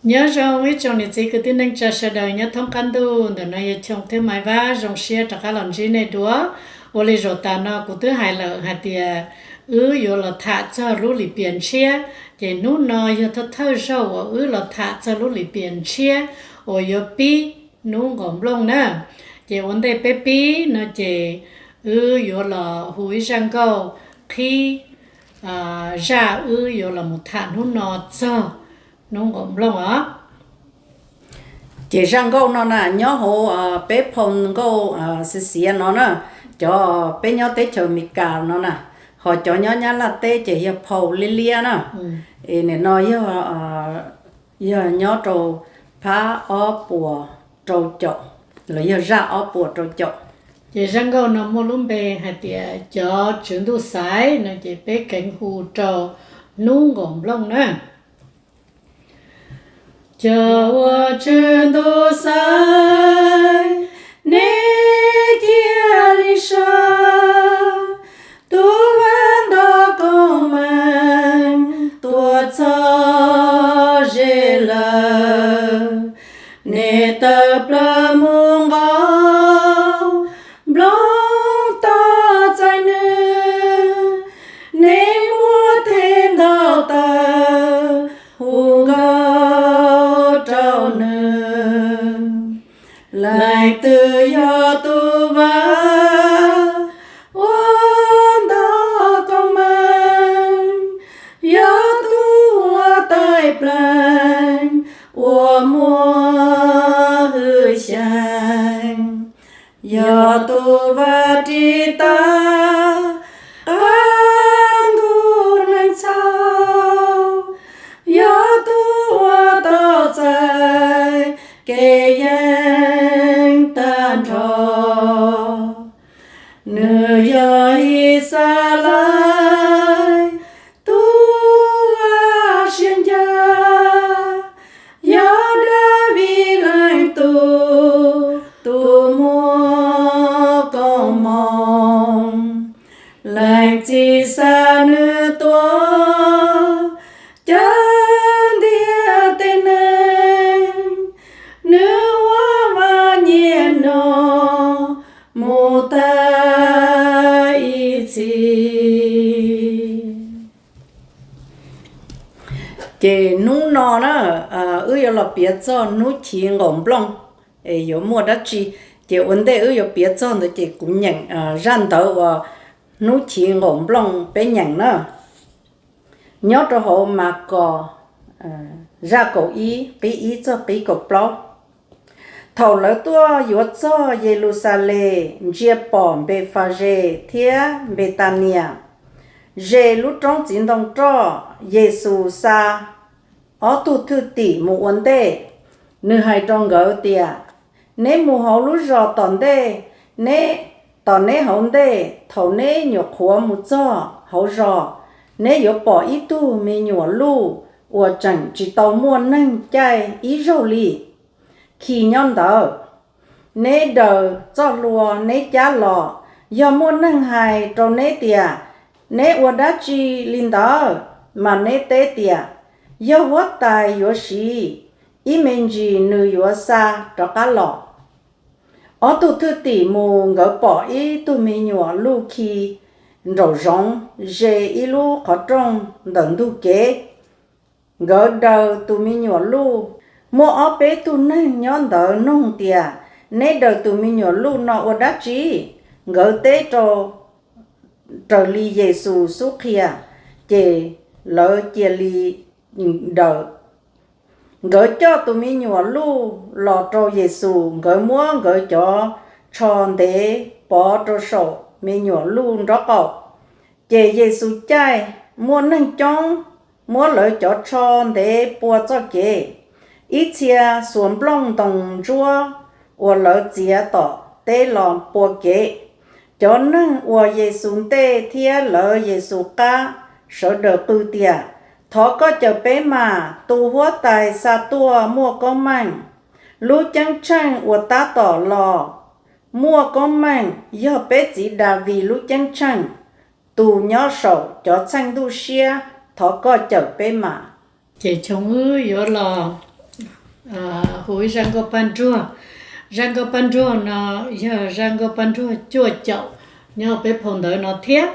Nyob zoo ib tsoom niam txiv kwv tij neej tsa sawv daws nyob thoob qab ntuj, ntawm no yog Choo thiab Maiv Vab zoo siab rov qab los ntsib nej dua. Ua li zaum tas no kuv twb hais lawm hais tias wb yuav los tham txog lub Lis Pias Ntshiab, ces hnub no yog thawj thawj zaug uas wb los tham txog lub Lis Pias Ntshiab uas yuav pib hnub nqaum nplooj na. Ces ua ntej peb pib no ces wb yuav los hu ib zaj nkauj qhib zaj wb yuav los mus tham hnub no txog hnub nqaum nplooj os. Ces zaj nkauj no na nyob hauv peb phau nkauj xiav xiav no na, cov peb nyob teb chaws Amelikas no na, ho cov nyob Nyab Laj teb ces yog phau liab liab na. Es nim no yog nyob rau phab ob puas rau caum, los yog zaj ob puas rau caum. Ces zaj nkauj no muaj lub npe hais tias cov Tswv Ntuj Xaiv no ces peb keev hu rau hnub nqaum nplooj na. Cov uas Tswv Ntuj Xaiv, neb cia li saib, tus Vaj Ntoj Koob Meej tuaj txog ze lawm. Neb tawm plaws mus nqaum nplooj tos txais nws, neb muab tej ntau taw hu nkauj rau nws. Leej twg yog tus Vaj Ntoj Koob Meej, yog tus uas tais pleev uas muaj hwj xyeem, yog tus Vaj ris tag qab ntuj neej txhoj, yog tus uas tau txais kev yeej tag nrho. Nws yog Ixayees tus uas siab ncaj, yog Daviv leej tub tus muaj koob hmoov. Leej Txiv xa nws tuaj cawm ntiag tej neeg, nws ua Vaj Nyiaj Nug mus tag ib txhis. Ces hnub no na, wb yuav los piav txog hnub chiv nqaum nplooj, es yuav muaj dab tsi. Ces ua ntej wb yuav piav txog ntawd ces kuv nyeem zaj ntawv uas hnub chiv nqaum nplooj peb nyeem na. Nyob rau hauv Mas Kos zaj kaum ib qib ib txog qib kaum plaub. Thaum lawv tuaj yuav txog Yes Lus Xas Les, ntsia pom Npes Fas Zes thiab Npes Tas Nias, ze lub roob txiv ntoo roj, Yes Xus xa ob tug thwj tim mus ua ntej. Nws hais rau nkawd tias, Neb mus hauv lub zos tom ntej, neb, tom neb hauv ntej. Thaum neb nyuam qhuav mus txog hauv zos, neb yuav pom ib tug me nyuam luj uas tseem tsis tau muaj neeg caij ib zaug li, khi nyob ntawd. Neb daws txoj hlua neb cab los. Yog muaj neeg hais rau neb tias, Neb ua dab tsi li ntawd?, mas neb teb tias, Yog huab tais yuav siv, ib me ntsis nws yuav xa rov qab los. Ob tug thwj tim mus, nkawd pom ib tug me nyuam luj khi nraum zoov ze ib lub qhov rooj ntawm ntug kev. Nkawd daws tus me nyuam luj. Muaj ob peb tug neeg nyob ntawd nug tias, Neb daws tus me nyuam luj no ua dab tsi? Nkawd teb rau raws li Yes Xus xub qhia, ces lawv cia li daws. Nkawd coj tus me nyuam luj los rau Yes Xus, nkawd muab nkawd cov tsho ntev pov rau saum me nyuam luj nraub qaum. Ces Yes Xus caij, muaj neeg coob muab lawv cov tsho ntev pua txoj kev. Ib txhia xuas nplooj ntoos ntsuab uas lawv txiav tom teb los pua kev. Cov neeg uas Yes Xus ntej thiab lawv Yes Xus qab sawv daws qw tias, Thov koj cawm peb mas! Tus huab tais xa tuaj muaj koob meej. Lub ceeb tsheej uas tab tom los muaj koob meej yog peb txiv Daviv lub ceeb tsheej, tus nyob saum cov txheej ntuj siab. Thov koj cawm peb mas! Ces Choo wb yuav los hu ib zaj nkauj paj nruag. Zaj nkauj paj nruag no yog zaj nkauj paj nruag cuaj caum nyob peb phau ntawv no thiab.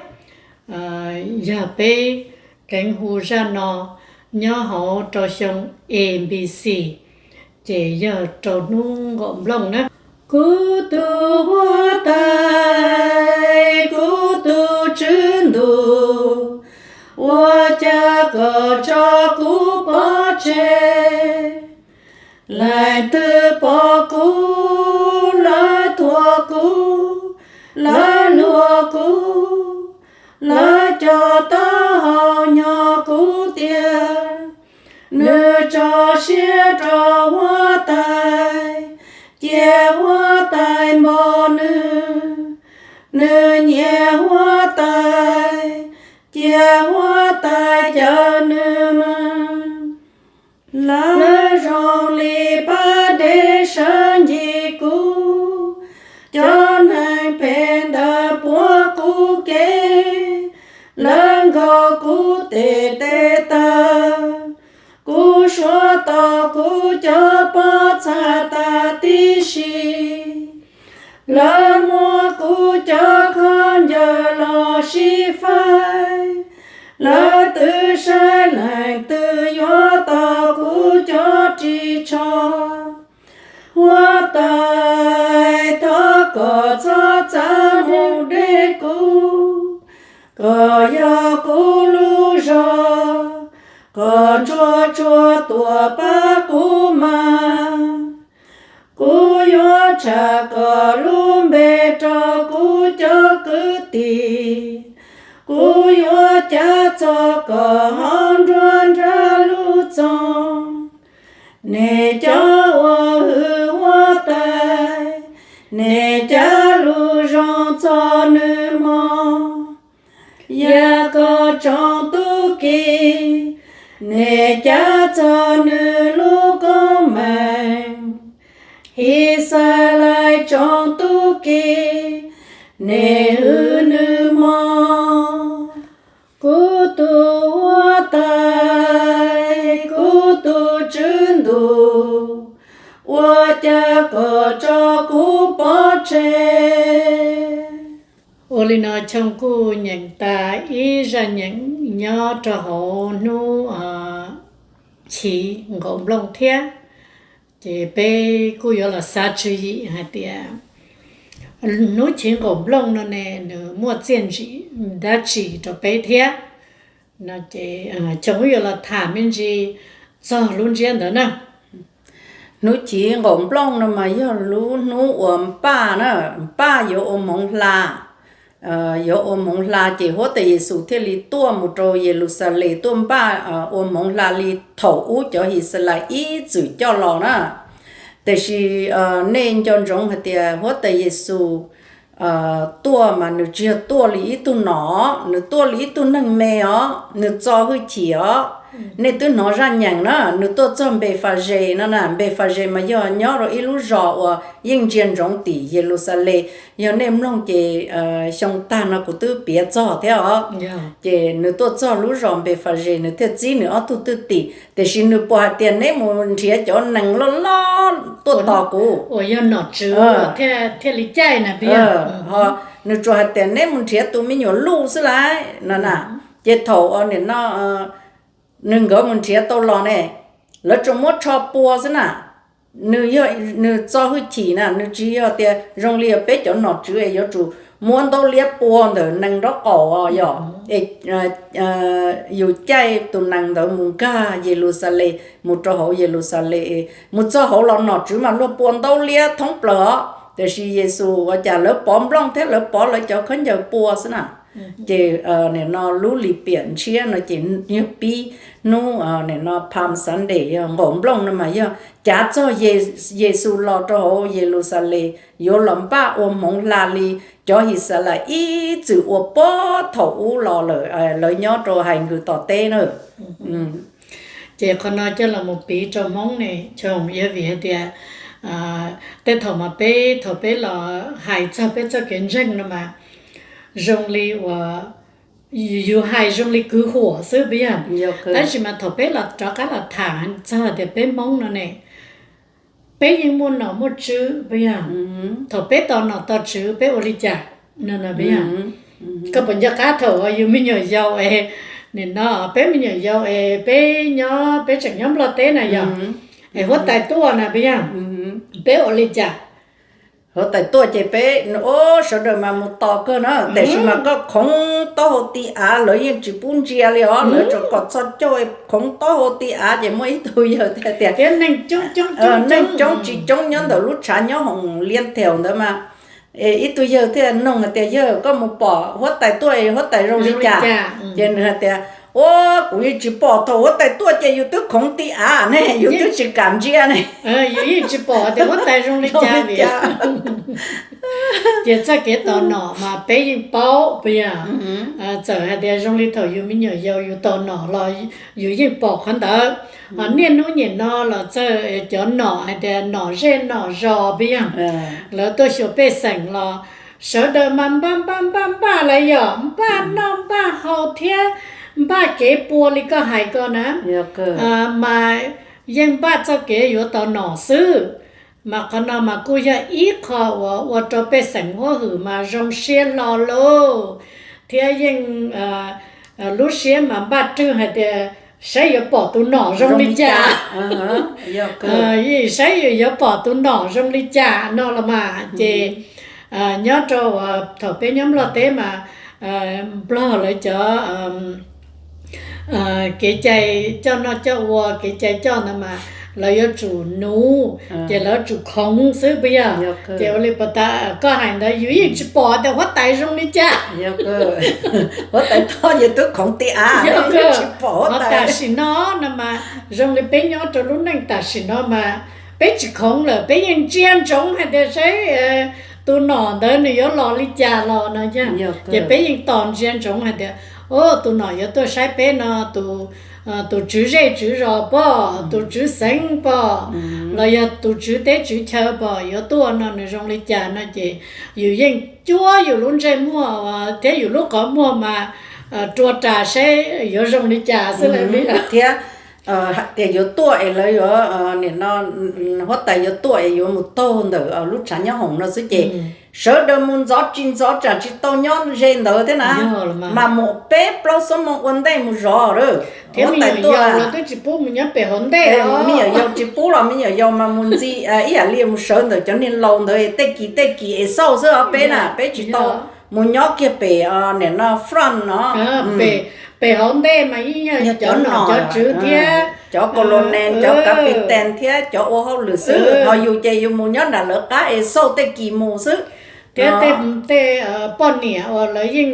Yog peb keev hu zaj no nyob hauv rau xyoo A B C, ces yog rau hnub nqaum nplooj na. Kuv tus huab tais, kuv tus tswv ntuj, ua cas koj tso kuv pov tseg? Leej twg pom kuv, lawv thuam kuv, lawv luag kuv, lawv coj taub hau nyo kuv tiag. Nws tso siab rau huab tais, cia huab tais npog nws. Nws nyiam huab tais, cia huab tais cawm nws. Lawv zoo li pab dej sawv ncig kuv, cov neeg phem ntawd puab kuv kev. Lawv nkaug kuv tes tes taw, kuv suav tau kuv cov pob txha tas tib si. Lawv muab kuv cov khaub ncaws los sib faib, lawv twb saib leej twg yuav tau kuv cov ris tsho. Huab tais, thov koj txhob txav mus deb kuv, koj yog kuv lub zog, koj ntsuag tsuag tuaj pab kuv mas. Kuv yuav tshaj koj lub npe rau kuv cov kwv tij, kuv yuav cav txog koj hauv nruab nrab lub txoos. Nej cov uas hwm huab tais, nej cav lus zoo txog nws mog. Yog koj tsoom tub ki, nej cav txog nws lub koob meej. His Xas Lais tsoom tub ki, nej hwm nws mog. Kuv tus huab tais, kuv tus tswv ntuj, ua cas koj tso kuv pov tseg? Ua li no Choo kuj nyeem tas ib zaj nyeem nyob rau hauv hnub chiv nqaum nplooj thiab. Ces peb kuj yuav los xav tswv yim hais tias hnub chiv nqaum nplooj no ne nws muaj txiaj ntsig dab tsi rau peb thiab no ces Choo yuav los tham me ntsis txog lub ntsiab ntawd na. Hnub chiv nqaum nplooj no mas yog lub hnub uas npaj na, npaj yuav ua hmoov hla. Yuav ua hmoov hla ces huab tais Yexus thiaj li tuaj mus rau Yeluxalees tuaj npaj ua hmoov hla li thaum ub cov His Xas Lais ib txwm coj los na. Tiam sis nej nco ntsoov hais tias huab tais Yexus tuaj mas nws tsis yog tuaj li ib tug nom, nws tuaj li ib tug neeg me os, nws txo hwj chim os. Nej twb hnov zaj nyeem na, nws tuaj txog npe Fas Zes no na, npe Fas Zes mas yog nyob rau ib lub zos uas yeej ntsia ntsoov tim Yeluxalees. Yog nej mloog ces xyoo tag no kuv twb piav txog thiab os. Ces nws tuaj txog lub zos npe Fas Zes nws thiaj txib nws ob tug thwj tim, tiam sis nws puas hais tias neb mus nrhiav cov nees loj loj tuaj tos kuv, ho nws tsuas hais tias neb mus nrhiav tus me nyuam luj xwb lauj no na. Ces thaum nim no nws nkawd mus nrhiav tau los ne, lawv tsuas muab tsho pua xwb na. Nws yog, nws txo hwj chim na, nws tsis yog tias zoo li peb cov nom tswv es yuav tsum muab ntaub liab pua ntawm nees nraub qaum os, yog es yus caij tus nees ntawd mus nkag Yeluxalees, mus rau hauv Yeluxalees, mus txog hauv los nom tswv mas luag pua ntaub liab thoob plaws os. Tiam sis Yexus ua cas lawv pov nplooj thiab lawv pov lawv cov khaub ncaws pua xwb na. Ces nim no lub lim piam ntshiab no ces yog pib hnub nim no Palm Sunday, yog nqaum nplooj no mas yog cav txog Yexus los rau hauv Yeluxalees yuav los npaj ua hmoov hla li cov His Xas Lais ib txwm ua puag thaum ub los lawm, lawv nyob rau hais nkws tom teb na. Ces qhov no coj los mus piv rau Hmoob ne, Choo, yog vim hais tias tej thaum mas peb, thaum peb los hais txog peb txoj kev ntseeg no mas zoo li uas yus hais zoo li kwv huam xwb puas yog? Tab sis mas thaum peb los rov qab los tham txog tias peb Hmoob no ne, peb yeej muaj nom muaj tswv puas yog? Thaum peb tos nom tos tswv peb ua li cas? Koj puas nco qab thaum yus me nyuam yaus es, nim no peb me nyuam yaus es peb nyob, peb tseem nyob Nplog teb na yog, es huab tais tuaj na puas yog, peb ua li cas? Huab tais tuaj ces peb, o, sawv daws mas mus tos kawg na, tiam sis mas koj khoov taub hau ti av lawv yeej tsis pub ntsia li os, lawv tsuas kom txhos caug khoov taub hau ti av ces muaj ib tug yawg thiaj tias, neeg coob tsis coob nyob ntawm lub tshav nyob hoom liab theem ntawd mas, ib tug yawg thiaj nug hais tias, yawg, koj mus pom huab tais tuaj es huab tais zoo li cas? Ces nws hais tias, ua, kuv yeej tsis pom, thaum huab tais tuaj ces yus twb khoov ti av ne, yus twb tsis kam ntsia ne. Yus yeej tsis pom tias huab tais zoo li cas. Ces txoj kev tos nom mas peb yeej paub puas yog? Txawm hais tias zoo li thaum yus me nyuam yaus yus tos nom los yus yeej pom qhov ntawd. Ho niaj hnub nim no los txawm cov nom hais tias nom zej nom zos puas yog, lawv tuaj xyuas pej xeem los sawv daws mas npaj npaj npaj npaj lawm yog npaj noj npaj haus thiab npaj kev pua li koj hais ko na, mas yeej npaj txoj kev yuav tos nom xwb. Mas qhov no mas kuj yog ib qho uas ua rau pej xeem huab hwm mas zoo siab hlo lauj, thiab yeej lub siab mas npaj rwg hais tias saib yuav pom tus nom zoo li cas, saib yuav pom tus nom zoo li cas no los mas ces nyob rau thaum peb nyob Nplog teb mas Nplog lawv cov kev cai coj noj coj ua, kev cai coj ntawd mas lawv yuav tsum nuv, ces lawv yuav tsum khoov xwb puas yog? Ces ua li pas tas koj hais ntawd yus yeej tsis pom tias huab tais zoo li cas. Huab tais toj ces twb khoov ti av, tsis pom huab tais. Tam sim no no mas zoo li peb nyob rau lub neej tam sim no mas peb tsis khoov lawm, peb yeej ntsia ntsoov hais tias saib tus nom ntawd nws yuav los li cas los no yog, ces peb yeej tos ntsia ntsoov hais tias, o, tus nom yuav tuaj saib peb no, tus tswv zej tswv zos pom, tus tswv xeev pom, los yog tus tswv teb tswv chaw pom yuav tuaj no nws zoo li cas no ces yus yeej cuab yus lub ntsej muag thiab yus lub qhov muag mas rua ras saib yuav zoo li cas xwb lawm thiab. Hais tias yuav tuaj es lawv yuav, nim no huab tais yuav tuaj es yuav mus taug ntawm lub tshav nyob hoom no xwb ces sawv daws mus ntxov tsis ntxov tsam tsis tau nyob ze ntawd thiab na, mas mus peb plaub xuab moos ua ntej mus zov lawm. Huab tais tuaj, me nyuam yaus tsis pub los me nyuam yaus mas mus ntxiv ib yam li mus sawv ntawm cov niag laus ntawd tej kis tej kis es xauj xwb os, peb na peb tsis tau mus nyob kiag pem nim no front no, pem hauv ntej mas yeej yog cov nom cov tswv thiab cov colonel, cov captain thiab cov ua hauj lwm xwb, ho yus ces yus mus nyob nram lawv qab es xauj tej kis mus xwb. Thiab tej poj niam uas lawv yeej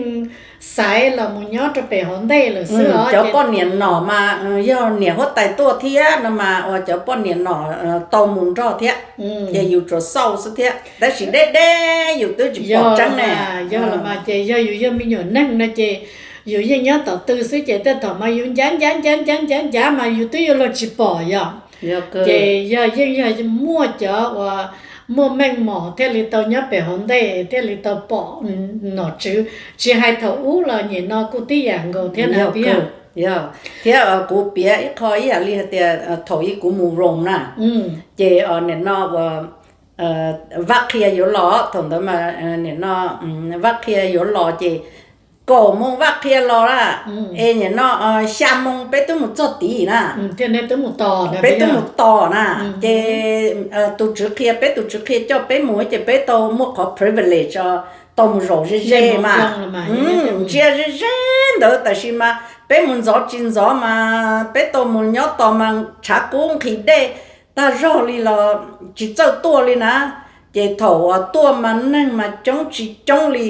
xaiv los mus nyob rau pem hauv ntej lawm xwb os. Cov poj niam nom mas yog niam huab tais tuaj thiab no mas uas cov poj niam nom tau mus nrog thiab, ces yus tsuas xauj xwb thiab, tab sis deb deb yus twb tsis pom tseeb ne. Yog los mas ces yog yus yog me nyuam neeg no ces yus yeej nyob tom tw xwb ces tej thaum mas yus ncav ncav ncav ncav ncav ncav mas yus twb yuav luag tsis pom yog. Ces yog yeej yog muaj cov uas muaj meej mom thiaj li tau nyob pem hauv ntej thiaj li tau pom nom tswv, tsis hais thaum ub los nim no kuj tib yam nkaus thiab na. Yog, thiab kuv piav ib qho ib yam li hais tias thaum ub kuv mus Rome na, ces nim no uas Vaj Qhia yuav los, thaum ntawd mas nim no Vaj Qhia yuav los ces kaum moos Vaj Qhia los na, es nim no xya moos peb twb mus txog tid na, peb twb mus tos na, ces tus tswv qhia, peb tus tswv qhia coj peb mus ces peb tau muaj qhov privilege tau mus zaum ze ze mas, ntsia ze ze ntawd tab sis mas peb mus ntxov tsis ntxov mas peb tau mus nyob tos mas tshav kub nqhis dej tag zog li los tsis txawj tuaj li na. Ces thaum uas tuaj mas neeg mas coob tsis coob li,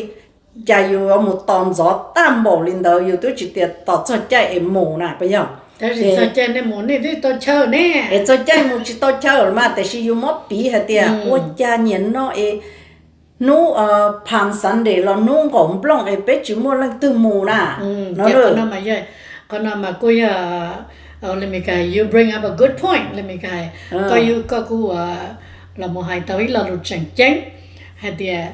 cas yus yuav mus tos ntxov tag npaum li ntawd, yus twb tsis tias tos txog caij es mus na puas yog? Es txog caij mus tsis tau chaw mas, tiam sis yus muab piv hais tias ua cas nim no es hnub Palm Sunday los hnub nqaum nplooj es peb tsis muaj leej twg mus na. Qhov no mas kuj yog, let me guess, you bring up a good point, let me guess, koj yog koj kuj los mus hais tau ib lo lus tseem ceeb hais tias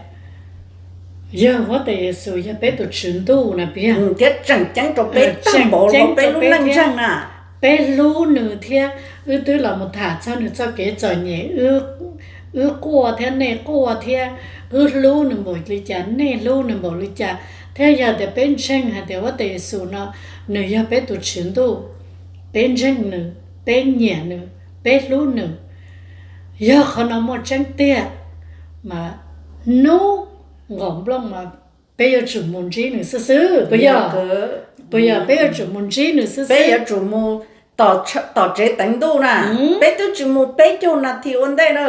yog huab tais Yexus yog peb tus Tswv Ntuj na, thiab tseem ceeb rau peb tag npaum li peb lub neej ntseeg na. peb hlub nws thiab wb twb los mus tham txog nws txoj kev txom nyem, wb quaj thiab nej quaj thiab, wb hlub nws npaum li cas nej hlub nws npaum li cas, thiab yog tias peb ntseeg hais tias Huab Tais Yes Xus no nws yog peb tus Tswv Ntuj, peb ntseeg nws, peb nyiam nws, peb hlub nws, yog qhov no muaj tseeb tiag, mas hnub nqaum nplooj mas peb yuav tsum mus ntsib nws xwb xwb, puas yog? Puas yog peb yuav tsum mus ntsib nws xwb xwb? Peb yuav tsum mus tom tsev teev ntuj na. Peb twb tsis mus peb caug nas this ua ntej na,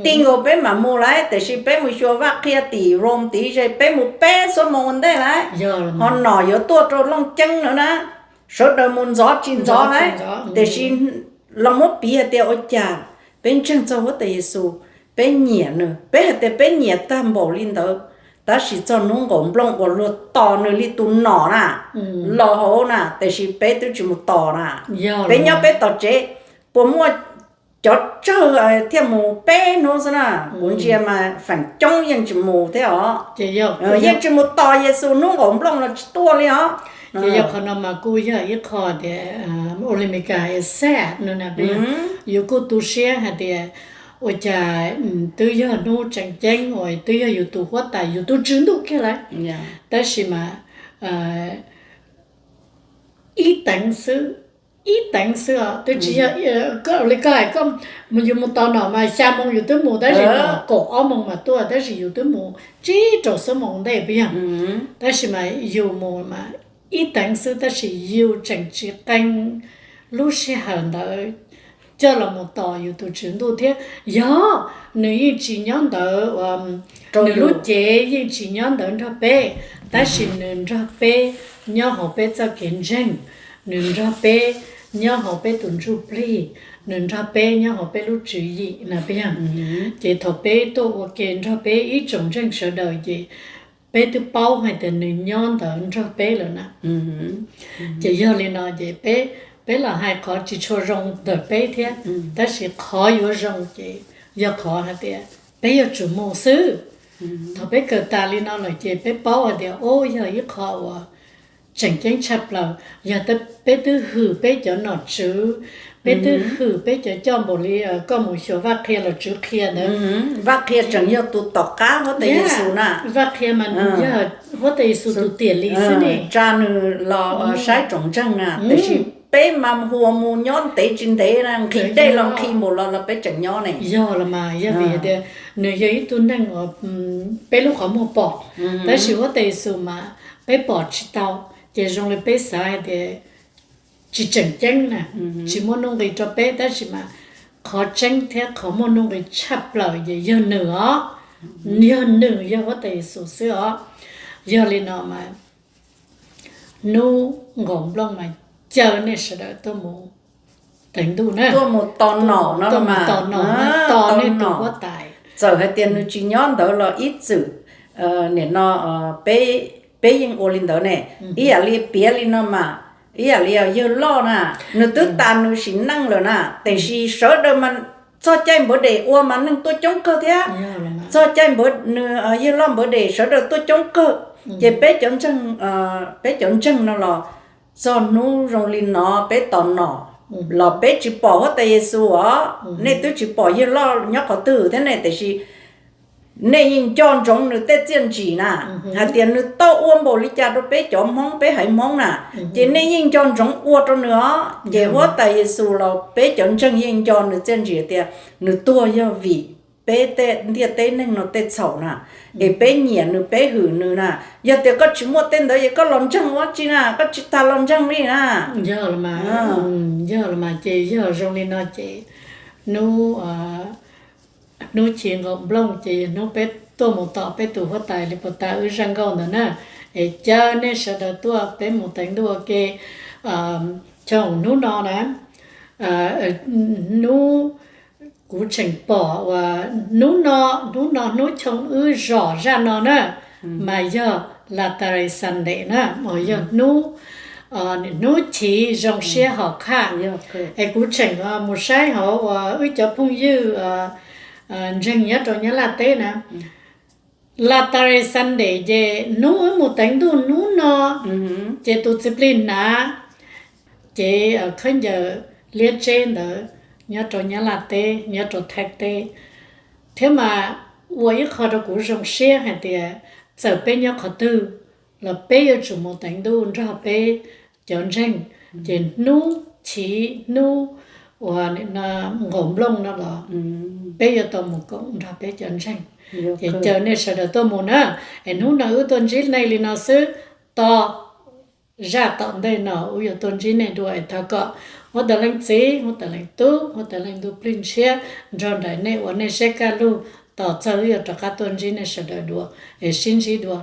ti nkaus peb mam mus lawm, tiam sis peb mus xyuas Vaj Qhia tim Rome tid, peb mus peb xuab moos ua ntej lawm. Ho nom yuav tuaj rau Looj Ceeb na, sawv daws mus ntxov tsis ntxov lawm, tiam sis los muab piv hais tias ua cas peb ntseeg txog Huab Tais Yes Xus, peb nyiam nws, peb hais tias peb nyiam tag npaum li ntawd, tab sis txog hnub nqaum nplooj uas luag tos nws li tus nom na, los hauv na, tiam sis peb twb tsis mus tos na. Peb nyob peb tom tsev, puas muaj cov tsawg thiaj mus peb hnub xwb na. Kuv ntsia mas feem coob yeej tsis mus thiab os, yeej tsis mus tos Yes Xus, hnub nqaum nplooj los tsis tuaj li os. Ces yog qhov no mas kuj yog ib qho tias ua li Meskas es sad no na, yus kuj tu siab hais tias ua cas twb yog hnub tseem ceeb uas twb yog yus tus Huab Tais, yus tus Tswv Ntuj kiag lawm, tab sis mas ib teev xwb, ib teev xwb os, twb tsis yog li koj hais, koj, yus mus tos nom mas xya moos yus twb mus, tab sis nom kaum ob moos mas tuaj, tab sis yus twb mus tsib rau xuab moos ntej, puas yog? Tab sis mas yus mus mas ib teev xwb, tab sis yus tseem tsis qee lub sij hawm ntawd coj los mus tos yus tus Tswv Ntuj thiab. Yog nws yeej tsis nyob ntawd, nws lub cev yeej tsis nyob ntawd nrog peb, tab sis nws nrog peb nyob hauv peb txoj kev ntseeg, nws nrog peb nyob hauv peb tus ntsuj plig, nws nrog peb nyob hauv peb lub tswv yim na, puas yog? Ces thaum peb tuaj ua ke nrog peb ib tsoom ntseeg sawv daws ces peb twb paub hais tias nws nyob ntawd nrog peb lawm na. Ces yog li no ces peb, peb los hais qhov tsis tshua zoo ntawm peb thiab, tab sis qhov yuav zoo ces yog qhov hais tias peb yuav tsum mus xwb. Thaum peb kawm tas li no lawm ces peb paub hais tias, o, yog ib qho uas tseem ceeb tshaj plaws, yog peb twb hwm peb cov nom tswv, peb twb hwm peb cov coj npaum li koj mus xyuas Vaj Qhia los Tswv Qhia ntawd. Vaj Qhia tseem yog tus tom qab Huab Tais Yes Xus na. Vaj Qhia mas yog Huab Tais Yes Xus tus tiam li xwb ne, tsa nws los saib tsoom ntseeg na, tiam sis peb mas hu ua mus nyob ntev tsis ntev na, nqhis dej los nqhis mus los los peb tseem nyob ne. Yog los mas, yog vim tias nws yog ib tug neeg uas peb lub qhov muag pom, tab sis Huab Tais Yes Xus mas peb pom tsis tau, ces zoo li peb xav hais tias tsis tseem ceeb na, tsis muaj nuj nqis rau peb, tab sis mas qhov tseeb thiab qhov muaj nuj nqis tshaj plaws ces yog nws os, yog nws, yog Huab Tais Yes Xus xwb os. Yog li no mas hnub nqaum nplooj mas caw nej sawv daws tuaj mus teev ntuj na, tuaj mus tos nom no, tos nej tus Huab Tais. Txawm hais tias nws tsis nyob ntawd los ib txwm, nim no peb yeej ua li ntawd ne. Ib yam li piav li no mas, ib yam li yawg loj na, nws twb tas nws sim neej lawm na, tiam sis sawv daws mas txog caij npawv des ua mas neeg tuaj coob kawg thiab. Txog caij npawv, nws yawg loj npawv des sawv daws tuaj coob kawg, ces peb cov ntseeg, peb cov ntseeg no los txog hnub zoo li no peb tos nom los peb tsis pom Huab Tais Yes Xus os, nej twb tsis pom yawg loj nyob qhov twg thiab ne, tiam sis nej yeej nco ntsoov nws tej txiaj ntsig na, hais tias nws tau ua npaum li cas rau peb cov Hmoob, peb haiv Hmoob na, ces nej yeej nco ntsoov ua rau nws os. Ces Huab Tais Yes Xus los peb cov ntseeg yeej nco nws txiaj ntsig tias nws tuag yog vim peb tej ntiaj teb neeg no tej txhaum na, es peb nyiam nws, peb hwm nws na. Yog tias koj tsis muaj tej ntawd es koj los ntseeg ua tsi na, koj tsis tas los ntseeg li na. Yog los mas, yog los mas ces yog zoo li no ces hnub, hnub chiv nqaum nplooj ces hnub peb tuaj mus tos peb tus Huab Tais li puas tas wb zaj nkauj ntawd na. Es caw nej sawv daws tuaj peb mus teev ntuj ua ke. Xyoo hnub no na, hnub, kuv tseem pom uas hnub no, hnub no hnub xyoo wb zom zaj no na, mas yog Latter-day Sunday na, uas yog hnub, hnub chiv zoo siab hom qhaj. Es kuv tseem mus saib hauv uas wb cov phooj ywg ntseeg nyob rau Nyab Laj teb na, Latter-day Sunday ces hnub wb mus teev ntuj hnub no, ces tus txiv plig hnav cev khaub ncaws liab tseb ntawd nyob rau Nyab Laj teb, nyob rau Thaib teb. Thiab mas ua ib qho rau kuv zoo siab hais tias txawm peb nyob qhov twg los peb yuav tsum mus teev ntuj nrog peb cov ntseeg. Ces hnub chiv, hnub uas nqaus nplooj no los peb yuav tau mus koom nrog peb cov ntseeg. Ces caw nej sawv daws tuaj mus na, es hnub no wb tuaj ntsib nej li no xwb, tos zaj tom ntej no wb yuav tuaj ntsib nej dua. Es thov kom huab tais leej txiv, huab tais leej tub, huab tais leej ntuj plig ntshiab nrog nraim nej ua nej siab kaj lug tos txog wb yuav rov qab tuaj ntsib nej sawv daws dua, es sib ntsib dua.